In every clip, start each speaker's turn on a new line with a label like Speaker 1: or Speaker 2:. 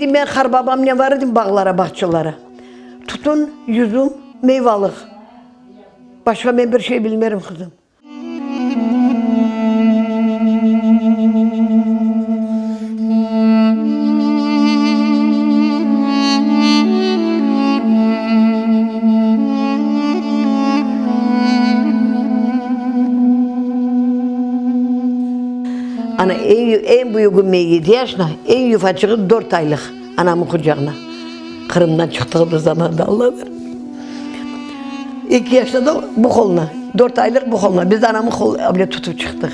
Speaker 1: Edi, men qarbabamnen var edim bağlara, bağçalara. Tütün, yüzüm, meyvalıq. Başqa men bir şey bilmerim, qızım. Ana, eñ büyügi yedi yaşına, eñ yufaçığı dört aylıq anamnıñ qucağına. Qırımdan çıqtığımız zamanda Alla bilir. Eki yaşında da bu qoluna, dört aylıq bu qoluna. Biz de anamnıñ qoluna bile tutıp çıqtıq.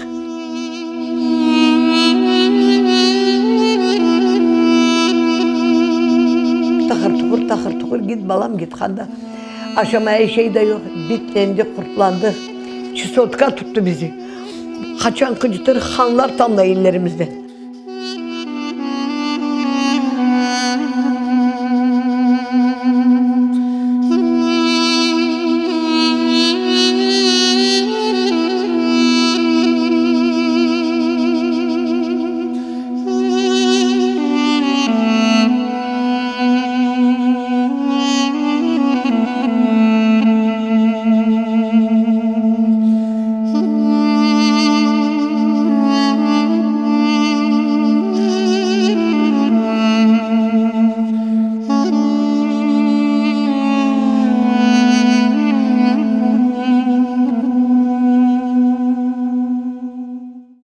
Speaker 1: Taqır-tuqur, taqır-tuqur, git balam, git qanda. Aşamaya şey de yoq, bitlendi, qurtlandı. Çisotka tuttı bizi. Qaçan qıcıtır, qanlar tamlay ellerimizden.